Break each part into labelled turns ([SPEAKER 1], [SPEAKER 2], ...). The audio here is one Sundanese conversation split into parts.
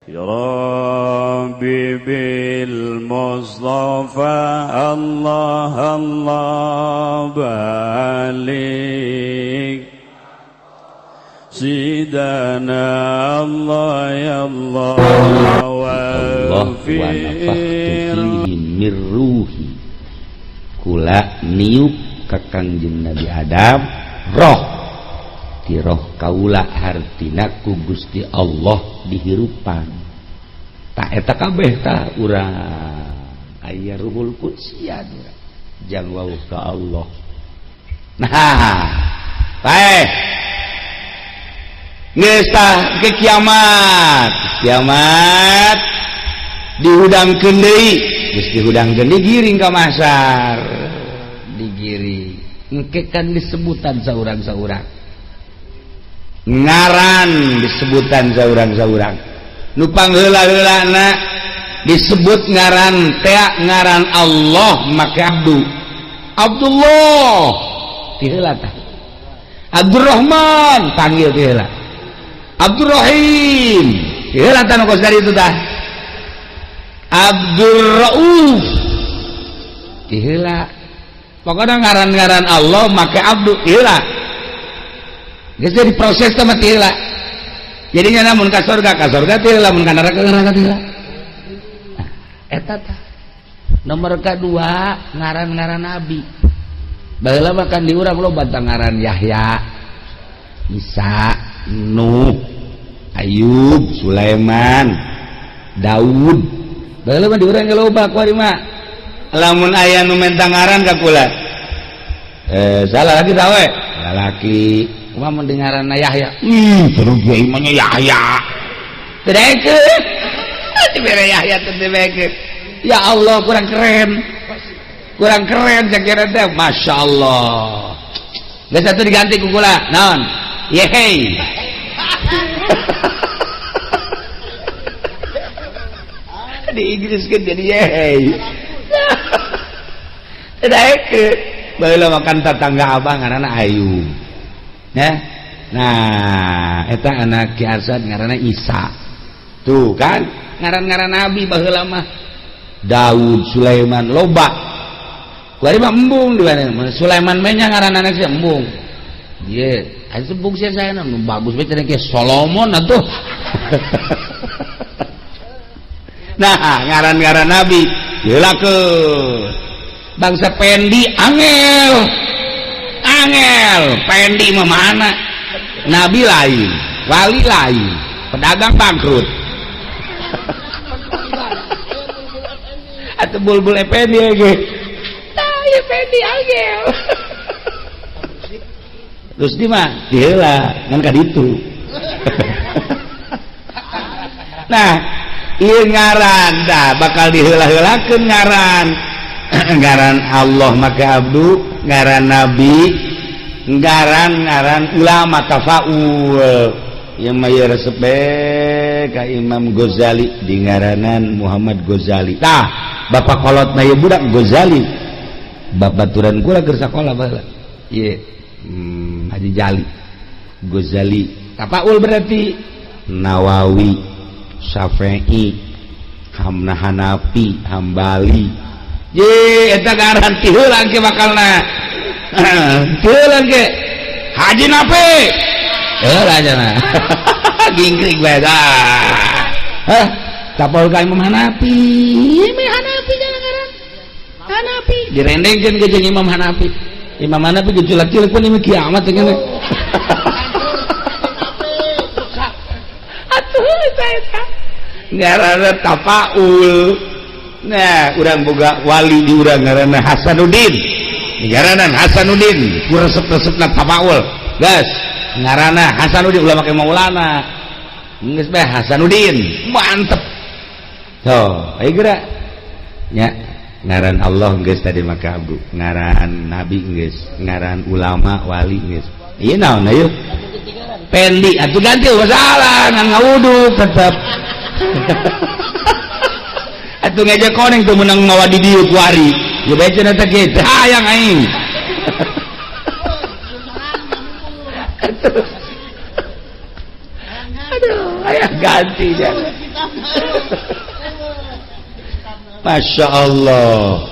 [SPEAKER 1] Ya Rabbi bil Mustafa Allah Allah balik Sidana Allah ya Allah
[SPEAKER 2] wa nafakhtu fihi mir ruhi kula niup ka Kangjeng Nabi Adam roh ti roh kaula hartina ku Gusti Allah dihirupan tak eta kabeh tah urang aya ruhul qudsian jang wau ka Allah. Nah bae geus tah ke kiamat kiamat dihudangkeun deui geus dihudangkeun digiring ka masar digiring engke kan disebutan saurang-saurang ngaran disebutan saurang-saurang nu pangheula-heulana disebut ngaran tea ngaran Allah make abdu Abdullah ti heula tah Abdurrahman panggil ti heula Abdurrahim ti heula tah nu kos dari itu tah Abdur Rauf ti heula pokokna ngaran-ngaran Allah make abdu ti heula geus jadi proses teh ti heula jadinya namun ka surga ti heula mun ka neraka ti heula. Nah, eta tah nomor kedua ngaran-ngaran nabi baheula mah kan di urang loba ngaran Yahya Isa Nuh Ayub Sulaiman Daud baheula mah di urang ge loba kuari mah lamun aya nu menta ngaran ka kula salah lagi tawe lalaki kumaha mun ngaranna Yahya ih terus dia imanya Yahya teu daekeun dibere Yahya teu daekeun ya Allah kurang keren cakira teh Masya Allah geus atuh diganti ku kula naon yehey di Inggris kan jadi yehey teu daekeun baheula makan tetangga abah ngaranna Ayu ya nah eta anak Ki Arsad ngaranna Isa tuh kan ngaran-ngaran nabi baheula mah Daud Sulaiman loba kuari mah embung di mana Sulaiman mah nya ngaran anak sih embung ieu aya embung sia saya nu bagus we cenah Solomon atuh. Nah ngaran-ngaran nabi diheulakeun bangsa Pendi angel angel Pendi mah mana nabi lain wali lain pedagang bangkrut atau bulbul Effendi ge tah Effendi angel terus di mah diheula ngan ka ditu. Nah ieu ngaran tah bakal diheula-heulakeun ngaran ngaran Allah maka abdu ngaran nabi ngaran-ngaran ulama tafaul yang mah resep ka Imam Ghazali di ngaranan Muhammad Ghazali tah bapak kolot na ieu budak Ghazali babaturan kula keur sakola baheula ieu Haji Jali Ghazali tafaul berarti Nawawi Syafi'i Hamna Hanafi Hambali ye eta ngaran ti heula ke bakalna ti heula ke Haji Nafi heula cenah gingkrik bae tah hah tapaul ka Imam Hanafi Imam Hanafi jangan ngaran Hanafi direndengkeun ke jeung Imam Hanafi Imam Hanafi geculak-culak pun ini kiamat teh ngene atuh eta ngaranna tafaul. Nah urang boga wali di urang ngaranna Hasanuddin ngaranan Hasanuddin ku resep-resepna tafaul geus ngaranna Hasanuddin ulah make Maulana geus bae Hasanuddin mantep tuh ayo geura nya ngaran Allah geus tadi maka abdu ngaran nabi geus ngaran ulama wali geus ieu naon ayo Pendi atuh ganti masalah ngan ngawuduk tetep atuh ngejek koneng tuh menang mawa di dieu kuari ya bae cenah teh kieu hayang aing. Aduh, ayah ganti jangan. Masya Allah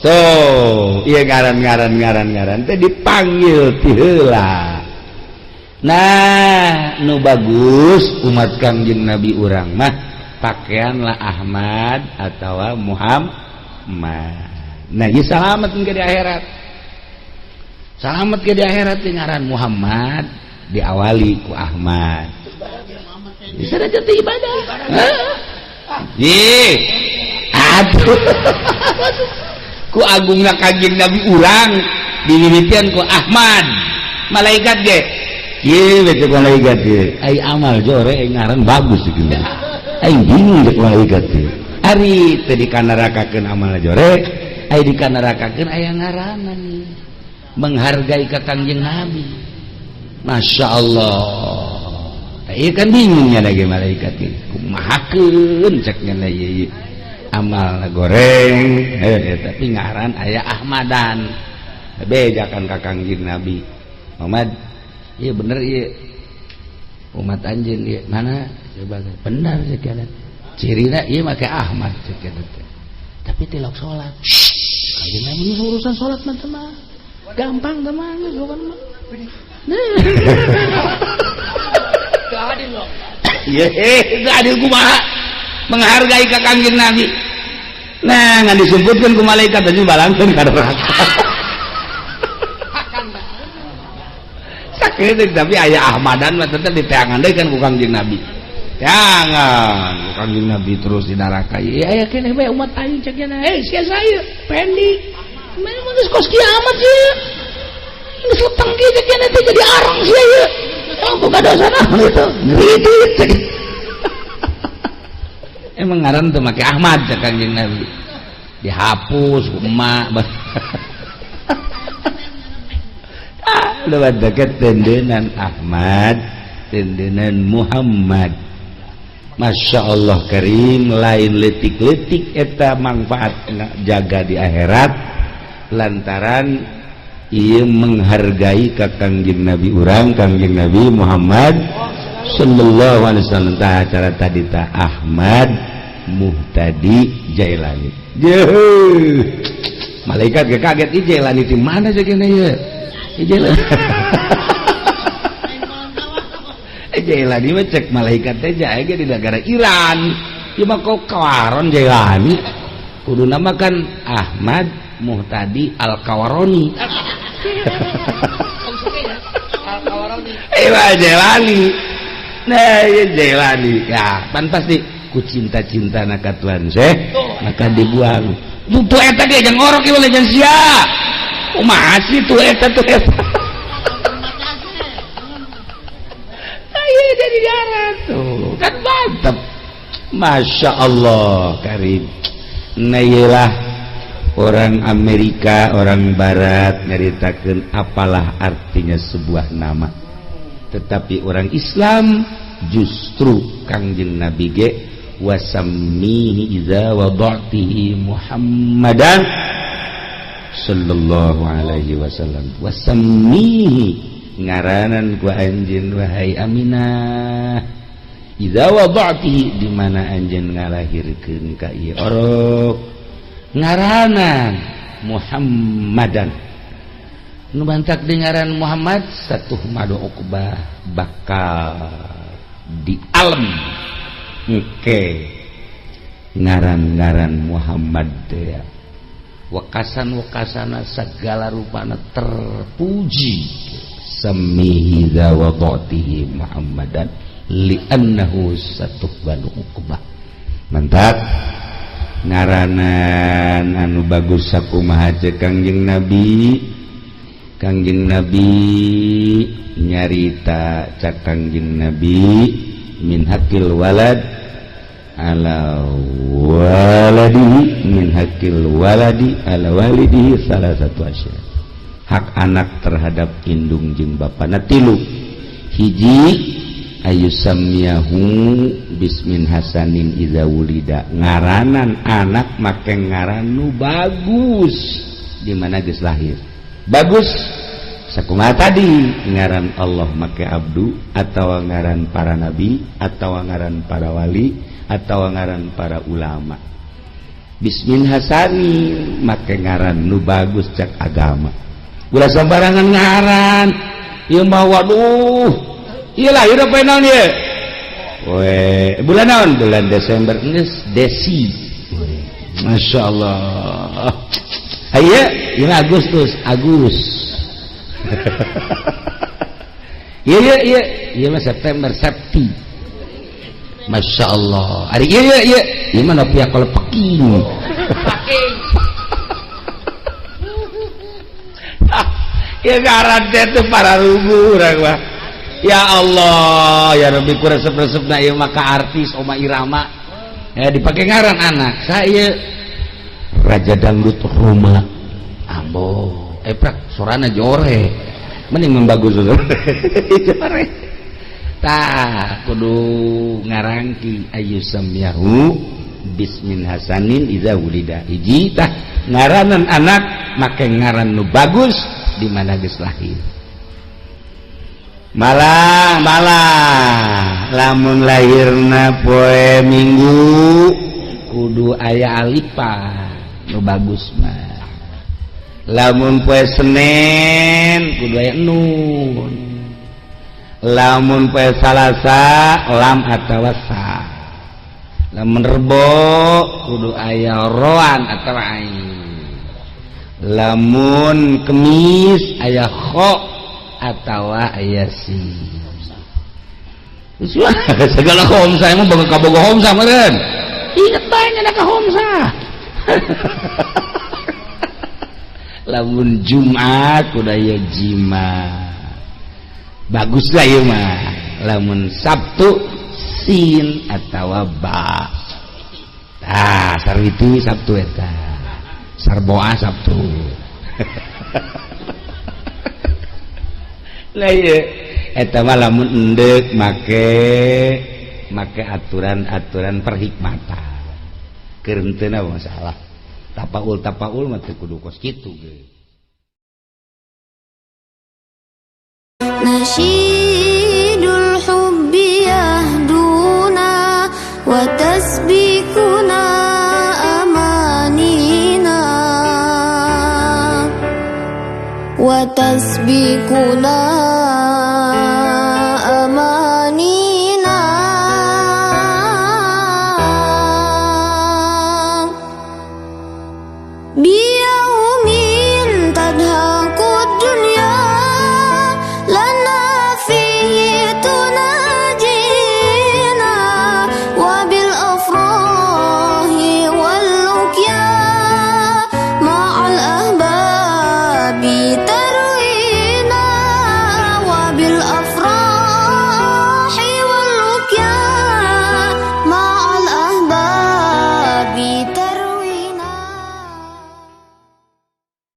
[SPEAKER 2] tuh iya ngaran-ngaran ngaran-ngaran teh dipanggil ti heula. Nah nu bagus umat Kangjeng Nabi urang mah pakaianlah Ahmad atau Muhammad. Nah ieu salamet ke di akhirat, salamet ke di akhirat ngaran Muhammad diawali ku Ahmad bisa aja teh ibadah. Ih, aduh, ku agungna Kangjeng Nabi urang dimimitian ku Ahmad. Malaikat ge ieu we malaikat ge ai amal jore ngaran bagus gitu aing bingung cek malaikat teh. Ari teh dikanarakakeun amal jore, ai dikanarakakeun aya ngaranan menghargai ka Kangjeng Nabi. Masya Allah. Iya kan bingungnya lagi malaikat ge kumahakeun cek nya ieu amal goreng tapi ngaran aya Ahmadan bejakan ka Kangjeng Nabi Muhammad. Iya bener iya umat anjeun ieu mana coba benar sekian cirina ieu make Ahmad sekian tapi tilok salat. Kangjeng Nabi urusan salat mah mah gampang teman bukan mah.
[SPEAKER 3] Adil loh.
[SPEAKER 2] Iya, itu adil kumaha menghargai ka Kangjeng Nabi. Nah, ngan disebutkan ku malaikat aja balangkeun ka neraka. Sakitu tapi aya Ahmadan mah tetep diteangan deui kan ku Kangjeng Nabi. Jangan ku Kangjeng Nabi terus di neraka. Ieu aya keneh bae umat aing cek nya. Eh, sia saya, Pendi. Mana geus kos kiamat sih. Geus leteng kieu cek nya teh jadi arang sia ieu. Emang buka dosa naon itu? Ngeritit cek. Emang ngaran tuh make Ahmad cek Kangjeng Nabi. Dihapus ku emak. Ah, lewat deket tendenan Ahmad, tendenan Muhammad. Masya Allah karim lain letik-letik eta manfaat jaga di akhirat lantaran ia menghargai ka Kangjeng Nabi urang Kangjeng Nabi Muhammad sallallahu alaihi wasallam. Tah acara tadi ta Ahmad Muhtadi Jailani. Jeuh. Malaikat ge kaget ieu Jailani di mana jagena ieu? Jailani. Jailani mah cek malaikat teh jae ge di negara Iran. Ieu mah kok kawaron Jailani. Kudu nama kan Ahmad Muhtadi Al-Kawaroni.
[SPEAKER 3] Al-Kawaroni.
[SPEAKER 2] Eh Jailani. Nah, ieu Jailani. Ya, pan pasti ku cinta-cinta na ka Tuhan Syekh, maka dibuang. Tuh eta ge jeung ngorok ieu jeung sia. Kumaha sih tuh eta tuh eta. Ayo jadi darat tuh kan mantap. Masya Allah karim. Nah iyalah orang Amerika, orang Barat nyaritakeun apalah artinya sebuah nama. Tetapi orang Islam justru Kangjeng Nabi ge wasammihi idza wada'tihi Muhammadan sallallahu alaihi wasallam. Wasammihi ngaranan ku anjeun wahai Aminah idza wada'tihi di mana anjeun ngalahirkeun ka ieu orok ngaranan Muhammadan. Nu bantak dengaran Muhammad satu madu uqbah bakal di alam engke ngaran-ngaran Muhammad teh wekasan-wekasana segala rupana terpuji. Samihi dza wadatihi Muhammadan li'annahu satuhbalu uqbah. Mantap ngaranan anu bagus sakumaha ceuk Kangjeng Nabi. Kangjeng Nabi nyarita cak Kangjeng Nabi min hakil walad ala waladihi min hakil waladi ala walidihi salah satu asya. Hak anak terhadap indung jeung bapana tilu. Hiji ayusammiyahu bismin hasanin idza wulida. Ngaranan anak make ngaran nu bagus di mana geus lahir. Bagus sakumaha tadi ngaran Allah make abdu atau ngaran para nabi atau ngaran para wali atau ngaran para ulama. Bismin Hasani make ngaran nu bagus cak agama. Ulah sembarangan ngaran. Ieu mah waduh. Ieu lah ieu poe naon ieu? We, bulan naon? Bulan Desember geus Desi. Masya Allah. Ayo, ieu Agustus, Agus. Iya iya iya, ieu mah September, Septi. Masya Allah. Ari iya iya iya, ieu mah Novia kalau peking.
[SPEAKER 3] Peking.
[SPEAKER 2] Ya ngaran teh teu pararugu urang mah. Ya Allah, ya Rabbi ku resep-resepna ieu mah ka artis Oma Irama. Ya dipake ngaran anak saya Raja Dangdut Roma. Ambo, eprak sorana jore. Mending membagus jore. Tah kudu ngarangki ayu samyahu bismin hasanin iza wulida. Hiji tah ngaranan anak make ngaran nu bagus di mana geus lahir. Malah malah lamun lahirna poe Minggu kudu aya alifah nu bagus mah. Lamun poe Senin kudu aya nun. Lamun poe Salasa lam atawa sa. Lamun Rebo kudu aya roan atawa ain. Lamun Kemis aya kho atawa aya si. Segala homsa emang boga kaboga homsa meureun. Inget bae nya ka homsa. Lamun Jumat kudu aya jima. Baguslah ieu mah. Lamun Sabtu sin atawa ba. Tah sarwiti Sabtu eta. Sarboa Sabtu. Lah ieu eta mah lamun endek make make aturan-aturan perhikmatan. Keur henteu masalah. Tapaul tapaul mah teu kudu kos kitu ge.
[SPEAKER 4] Nasyidul hubbi yahduna wa tasbikuna amanina wa tasbikuna.